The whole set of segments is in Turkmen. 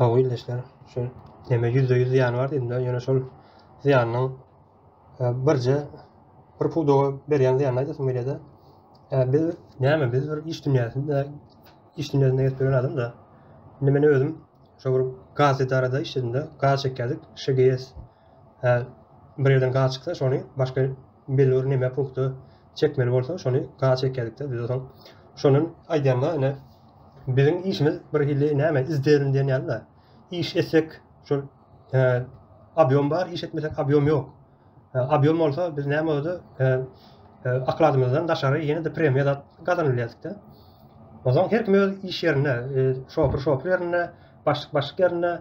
Hawa ildeşler, şu neme %100 zyýany bar diýdim-de, ýöne şol zyýanynyň birje bir pudaga berýän zyýanyny aýdasym gelýär-de. Biz näme, biz bir iş dünýäsinde, iş dünýäsinde gezip ýören adam-da. Indi men özüm şo bir gaz edarada işledim-de, gaz çekýärdik, ŞGS. Bir ýerden gaz çyksa, şony başga belli bir neme punkta çekmeli bolsa, şony gaz çekýärdik-de biz osaň. Şondan aýdýan-da, ine, biziň işimiz bir hili näme, izderin diýen ýaly-da. Iş etsek, şol obýom bar, iş etmesek obýom ýok. Obýom bolsa biz näme boldy, okladymyzdan daşary ýene-de premiýa zat gazanylýardyk-da. Onsoň her kim öz iş ýerinde, şoför şoför ýerinde, başlyk başlyk ýerinde,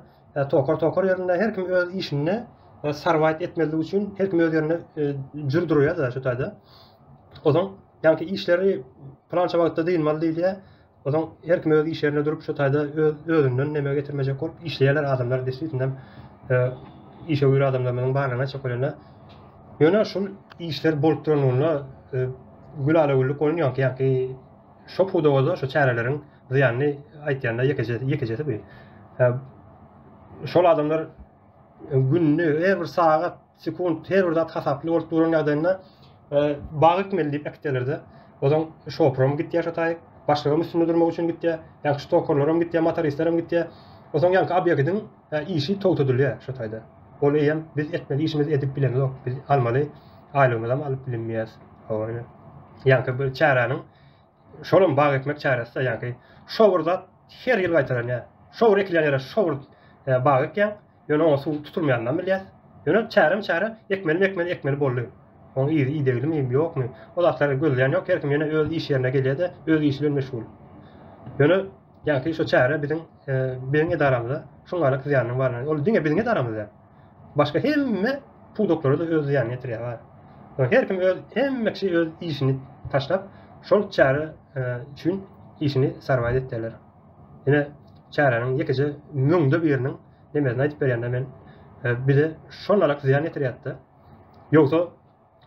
tokar tokar ýerinde, her kim öz işinde sarwaýt etmezlik üçin her kim öz ýerinde jür durýar-da şu taýda. Onsoň ýaňky işleri pylança wagtda dynmaly diýilýär. Onsoň her kim öz iş ýerinde durup şu taýda öz özünden neme getirmejek bolup işleýärler adamlar deswitinden işewür adamlarymyzyň barlygyna aýtjak bolýanda. Ýöne şul işler bolup duranlygynda gülala-güllük bolan ýaňky ýaňky şo pudagada şo çäreleriň zyýanyny aýtýanda ýekejesi ýekejesi bu. Şol adamlar günde her bir sagat Sekunt her bir zat hasaply bolup duran ýagdaýynda bag ekmeli diýip äkitýärler-de. Ozan şopuram gitýär şo taýyk, başlygam üstünde durmak üçin gitýär, ýaňky ştokorlaram gitýär, motoristlerem gitýär. Ozan ýaňky obýektiň işi togtadylýar şo taýda. Ol eýýäm biz etmeli işimizi edip bilemizok, biz almaly aýlygymyzam alyp bilinmeýäs. Hawa ine. Ýaňky bir çäräniň şolam bag ekmek çäresi-de ýaňky şo bir zat her ýyl gaýtalanýar. Şo bir ekilýän ýere şo bir bag ekýäň. Ýöne oňa suw tutulmaýanynam bilýäs. Ýöne çärem çäre, ekmelimi ekmeli, ekmeli boldy. Oň yzy ideglimi, ýokmy, o zatlary gözleýän ýok, her kim ýene öz iş ýerine gelýär-de, öz işi bilen meşgul. Ýöne ýaňky şo çäre biziň biziň edaramyza şuňňalak zyýanynyň baryny, ol diňe biziň edaramyz däl. Başga hemme pudaklara-da öz zyýanyny ýetirýär bar. Her kim öz, hemme kişi öz işini taşlap, şol çäre üçin işini sarwaýt etýärler. Ine, çäräniň ýekeje müňde biriniň nemesini aýdyp berýän-de men. Bize şonalak zyýan ýetirýärdi-de. Ýogsa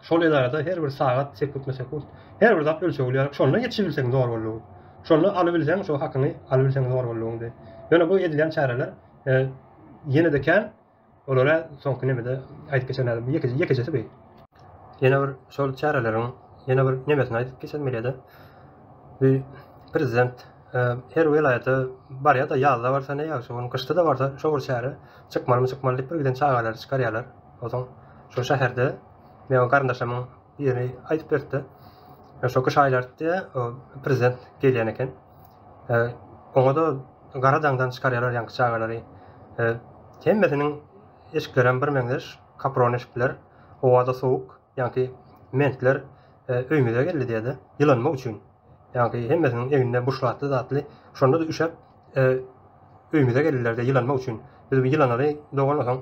şol edarada her bir sagat, sekuntma-sekunt, her bir zat ölçegli ýaly, şonda ýetişibilseň zor boldugy. Şonda alybilseň, şo hakyňy alybilseň zor boldugyňdy. Ýöne bu edilýän çäreler ýene-de kän. Olara soňky nemede aýdyp geçen adam ýekeje ýekejesi bu. Ýene bir şol çäreleriň ýene bir nemesini aýdyp geçen bilýär-de. Bu prezident e, her welaýata barýar-da ýazda barsa ne ýagşy, onuň gyşda-da barsa şo bir çäre çykmalymy çykmaly diýip bir giden çagalary çykarýarlar. Onsoň şo şäherde meň garyndaşlarymyň biri aýdyp berdi-de. Şo gyş aýlary diýýär, prezident gelýän eken. Oňa-da gara daňdan çykarýarlar ýaňky çagalary. Hemmesiniň eşiklerem birmeňzeş, kapron eşikler. Howa-da sowuk, ýaňky mentler öýümize geldi diýýär-de, ýylanmak üçin. Ýaňky hemmesiniň egninde buşlatly zatly, şonda-da üşäp öýümize geldiler diýýär, ýylanmak üçin. Biz bu ýylanaly doganlasaň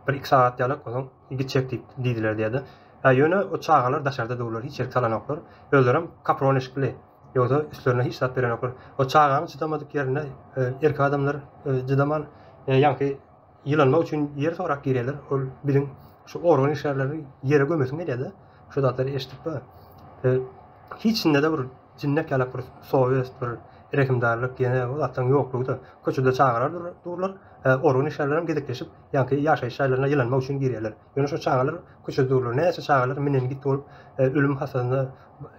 bir-iki sagat ýalak, onsoň gitjek diýip diýdiler diýýär-de. Ýöne o çagalar daşarda durlar, hiç ýerik salanoklar. Özlerem kapron eşikli. Ýogsa üstlerine hiç zat berenoklar. O çagaň çydamadyk ýerine erkek adamlar çydaman ýaňky ýylanmak üçin ýer sorap girýärler. Ol biziň şu organ işgärlerini ýere gömesiň gelýär-de. Şu zatlary eşidip hiçinde-de bir jinnek ýalak bir sowest bir rehimdarlyk ýene o zatlaryň ýoklugy-da. Köçede çagalar durlar. Organ işgärlerem gezekleşip ýaňky ýaşaýyş jaýlaryna ýylanmak üçin girýärler. Ýöne şo çagalar köçede durlar. Näçe çagalar meningit bolup ölüm hasasyna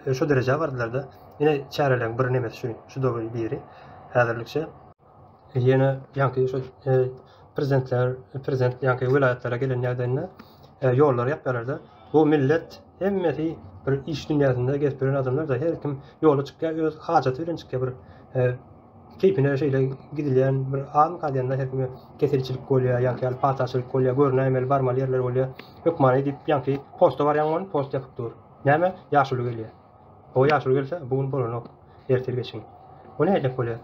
şo derejä bardylar-da. Ine çäreleriň bir nemesi şu, şu-da bir biri häzirlikçe. Ýene ýaňky şo prezidentler, prezident ýaňky welaýatlara gelen ýagdaýynda ýollary ýapýarlar-da. Bu millet hemmesi bir iş dünýäsinde gezip ýören adamlar-da, her kim ýola çykýar, öz hajaty bilen çykýar bir keýpine şeýle gidilýän bir azmyka diýende her kime keselçilik bolýar, ýaňky ýaly pataçylyk bolýar, görünäýmeli barmaly ýerler bolýar. Hökmany diýip ýaňky posta barýaň bolun, post ýapyk dur. Näme? Ýaşuly gelýär. O ýaşuly gelse, bu gün bolanok. Ertir geçiň. O nähili bolýar?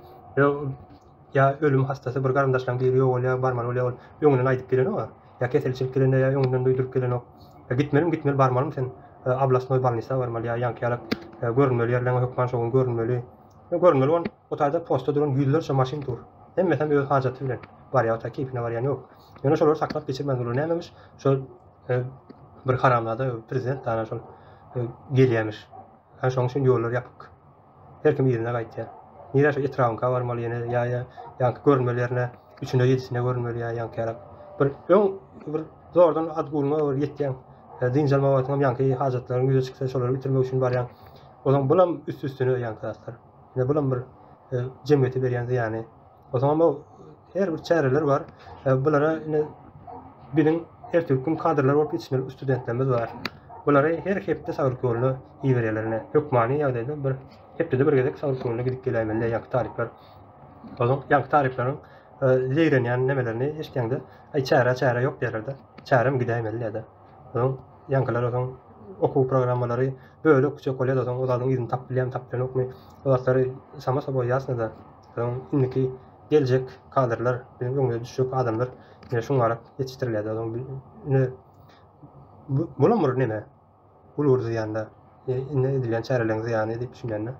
Ýa ölüm hastasy bir garyndaşlaryň biri ýogalýar, barmaly bolýar, ol öňünden aýdyp gelenok-a. Ýa keselçilik gelende ýa öňünden duýduryp gelenok. Ýa gitmelimi, gitmeli, barmalymy sen oblasnoý bolnisa barmaly ýa ýaňky ýalak görünmeli ýerleňe hökman şo gün görünmeli. Görünmeli bolan o taýda postda duran ýüzlerçe maşyn dur. Hemmesem öz hajaty bilen barýar o taý keýpine barýan ýok. Ýöne şolary saklap geçirmän durlar. Nämemiş? Şol bir haramzada prezident dana şol gelýämiş. Ha şoň üçin ýollar ýapyk. Her kim yzyna gaýtýar. Nirä şo etrabyňka barmaly ýene ýa ýa ýaňky görünmeli ýerine üçüne ýedisine görünmeli ýa ýaňky ýalak. Bir öň bir zordan adgulyňa bir ýetýäň. Dynç alma wagtyňam ýaňky hajatlaryň ýüze çyksa şolary bitirmek üçin barýaň. Ozaň bulam üst-üstüne ýaňky zatlar. Ine bulam bir jemgyýete berýän zyýany. Ozaňam o her bir çäreler bar. Bulara ine biziň ertirki gün kadrlar bolup ýetişmeli studentlerimiz bar. Bulary her hepde saglyk ýoluna iberýärler ine. Hökmany ýagdaýda bir hepdede bir gezek saglyk ýoluna gidip geläýmeli ýaňky talyplar. Ozaň ýaňky talyplaryň zeýrenýän nemelerini eşitýäňde, aý çäre çäre ýok diýerler-de. Çärem gidäýmeli diýýär-de. Ozaň ýaňkylar ozaň okuw programmalary bölek küçek bolýar-da ozaň o zadyň yzyny tapyp bilýärmi, tapyp bilenokmy, o zatlary samo soboý ýasno-da. Ozaň indiki geljek kadrlar, biziň öňümize düşjek adamlar ine şuňarak ýetişdirilýär-de. Ozaň ine bulam bir neme, uly bir zyýan-da. Indi edilýän çäreleriň zyýany diýip düşünýän-de.